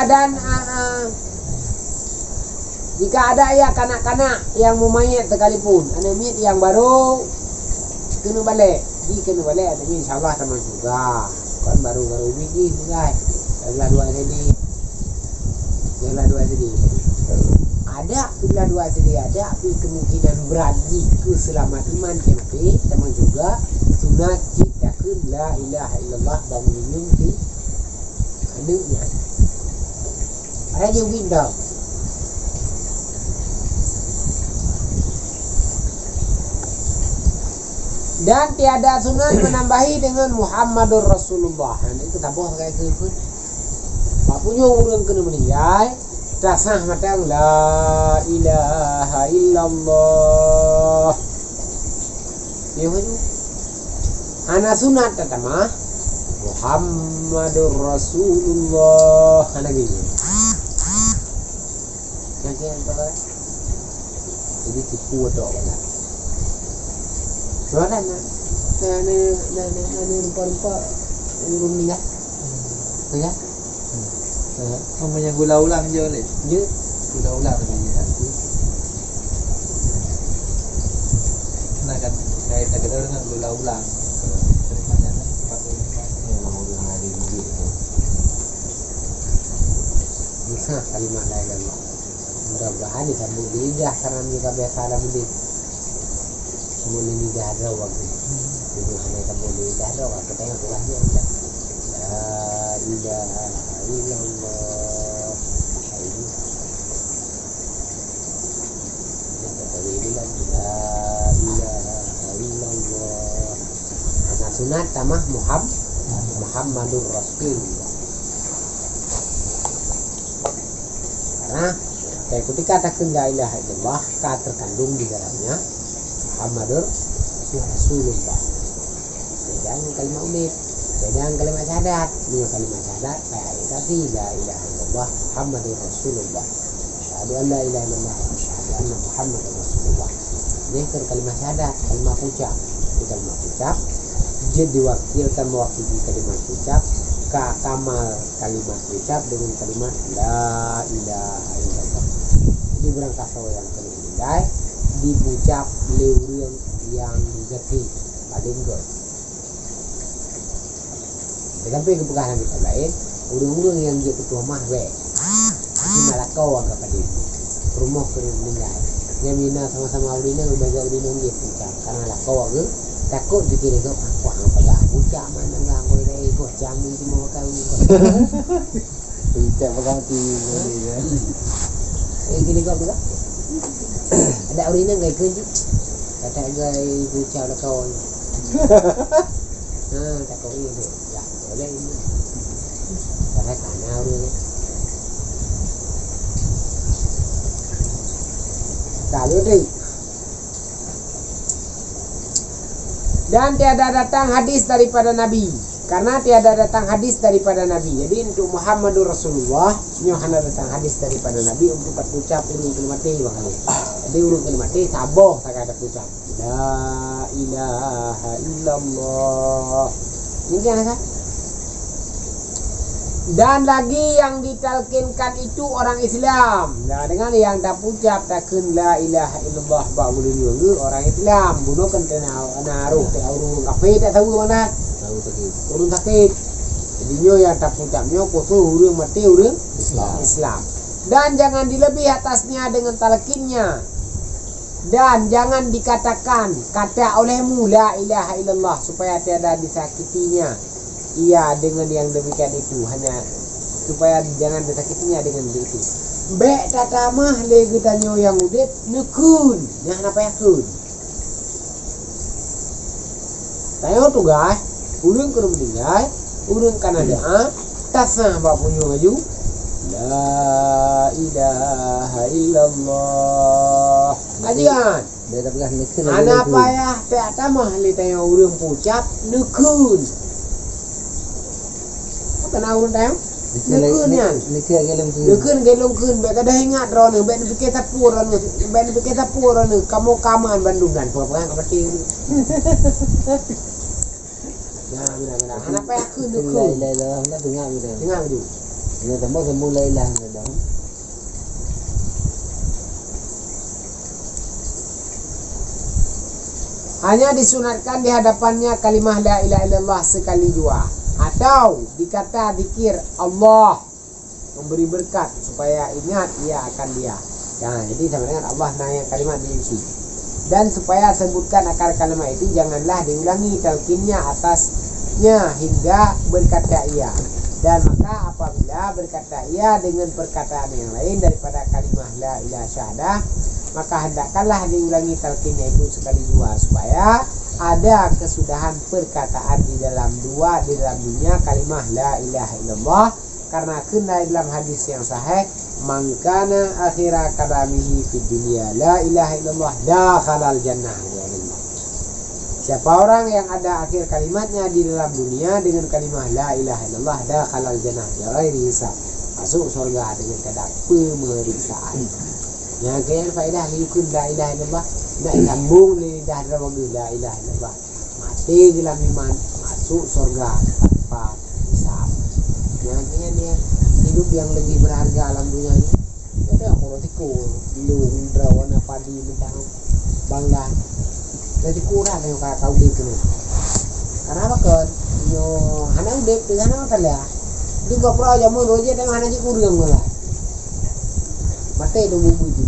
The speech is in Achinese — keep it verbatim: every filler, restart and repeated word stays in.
Dan, ah, ah, jika ada ya kanak-kanak yang meumayét sekalipun, aneuk miet nyang barô keuneuk balek, jikeuneuk balek aneuk miet, insya Allah tamong syeuruga. Kon barô-barô ubit jih, peugah. Beulah dua S D. Beulah dua S D. Ada, beulah dua S D ada, tapi kemungkinan berat jih keu seulamat iman teuh maté, tamong syeuruga, sunat cit takheun la ilaha illallah bak meungieng-ngieng si aneuk nyan. Raja Winda. Dan tiada sunat menambahi dengan Muhammadur Rasulullah. Ha, itu taboh sagai keu pun. Bak punyueng ureueng keuneuk meuninggai, tasah mantong la ilaha illallah. Nyoe hana sunat tatamah Muhammadur Rasulullah. Hana gini. Jadi tipu atau apa nak? Suara nak? Nak, nak, nak, nak, nak, nampak-nampak ureueng meninggal. Meninggal? Hmm. Apa yang gula ulang je, Lek? Ya. Gula ulang je, ya. Nah, kan, saya tak kena dengan gula ulang. Ceritanya, kan, empat puluh lima. Ya, orang ulang hari minggu tu. Bisa kalimat lain kan, Mak. Mudah-mudahan disambung di lidah karena dia biasa dalam mudik. Semua ni lidah ada waktu. Jadi hanya sambung di lidah ada waktu tengah kurangnya. La ilaha illallah. La ilaha illallah. Hana sunat tamah Muham-, Muhammadur Rasulullah. Karena ketika takheun la ilaha illallah, ka terkandung di dalamnya Muhammadur Rasulullah. Beda dengan kalimat udeb, beda dengan kalimat syahadat. Nyoe kalimat syahadat, baik tadi la ilaha illallah Muhammadur Rasulullah. Asyhadu an la ilaha illallah, asyhadu anna Muhammadar Rasulullah. Nyoe kan kalimat syahadat, kalimat ucap. Di kalimat ucap, jeuet diwakilkan mewakili kalimat ucap, ka tamal kalimat ucap dengan kalimat la ilaha illallah. Jadi barangkasoe nyang keuneuk meuninggai diucap lé ureueng nyang gaki paling göt. Tetapi geupeugah lam kitab laén, ureueng-ureueng nyang jeuet peutuah mah bèk. Cuma lakoe ka padum. Rumoh keuneuk meuninggai. Nyan mina sama-sama ureueng inong, lagèe ureueng inong jeuet peucam. Karena lakoe geuh takot jikira geuh, "Aku hang peugah peucam, mana geuh aku ilèe ikot cam ni cuma makan." Peucam pegang ti boleh, ya. Eh, gini kau pegang. Ada ureueng inong gai keujih. Kata gai peucam lakoe. Ha, takot ni tu. Ya, boleh ni. Karena tanah ureueng ni. Lalu ni. Dan tiada datang hadis daripada Nabi. Karena tiada datang hadis daripada Nabi. Jadi, untuk Muhammadur Rasulullah, nyoe hana datang hadis daripada Nabi untuk tapeucap ureueng keuneuk maté, bang. Jadi, ureueng keuneuk maté, saboh sagai tapeucap. La ilaha illallah. Ini kan, kan? Dan lagi yang ditalkinkan itu orang Islam. Nah, dengan yang tapeucap takheun la ilaha illallah bak geutanyoe geuh orang Islam. Bunoe kan na, na roh teuh ureueng kafé, tak tahu mana. Tahu sakit. Ureueng sakit. Jadi nyoe nyang tapeucap nyoe khusus ureueng maté ureueng Islam. Islam. Dan jangan dilebih atasnya dengan talkinnya. Dan jangan dikatakan kata olehmu la ilaha illallah supaya tiada disakitinya ia dengan yang demikian itu, hanya supaya jangan disakitinya dengan itu. Bèk tatamah lé geutanyoe nyang udeb neukheun, nyan hana payah kheun. Tanyoe tugaih, ureueng keuneuk meuninggai, ureueng kana doa, tasah bak punyueng laju, la ilaha illallah. Ajian. Dia dah peugah neukheun. Hana payah tak tamah lé tanyoe ureueng peucap neukheun. Apa na ureueng tanyoe? Neukheun nyan. Neukheun gelom kheun. Neukheun gelom kheun, bèk gadoh ingat droeneuh, bèk neupike sapeue droeneuh, bèk neupike sapeue droeneuh, kamoe ka aman bandum dan peugah-peugah ka maté. Nah, beuna, beuna. Hana payah kheun, neukheun. La ilaha illallah, dengar gitu. Dengar gitu. Hanya disunatkan di hadapannya kalimah la ilaha illallah sekali jua, atau dikata zikir Allah memberi berkat supaya ingat ia akan dia. Nah, jadi sama dengan Allah na nyang kalimat di isi. Dan supaya sebutkan akar kalimat itu, janganlah diulangi talqinnya atasnya hingga berkata ia. Dan maka apabila berkata ia dengan perkataan yang lain daripada kalimah la ilaha syahadah, maka hendakkanlah diulangi talqinnya itu sekali dua supaya ada kesudahan perkataan di dalam dua, di dalam dunia kalimah la ilaha illallah. Karena kheun dalam hadis yang sahih, "Man kana akhira kalamihi fid dunya la ilaha illallah dakhalal jannah." Siapa orang yang ada akhir kalimatnya di dalam dunia dengan kalimah la ilaha illallah dakhalal jannah bighairi hisab, masuk surga dengan tiada pemeriksaan. Nyang keu faedah liukun la ilaha illallah, nak sambung lidah droe la ilaha illallah. Mati dalam iman, masuk surga tanpa hisab. Nyang keu dia hidup yang lebih berharga alam dunia ni. Ada orang tiku, lu drawana padi mentang bangla. Jadi kurang yang kau kau di tu. Karena apa kan? Nyo hana udep tu hana makan dia. Juga pura jamu roje dan hana ji kurang lah. Mati tu bubu tu.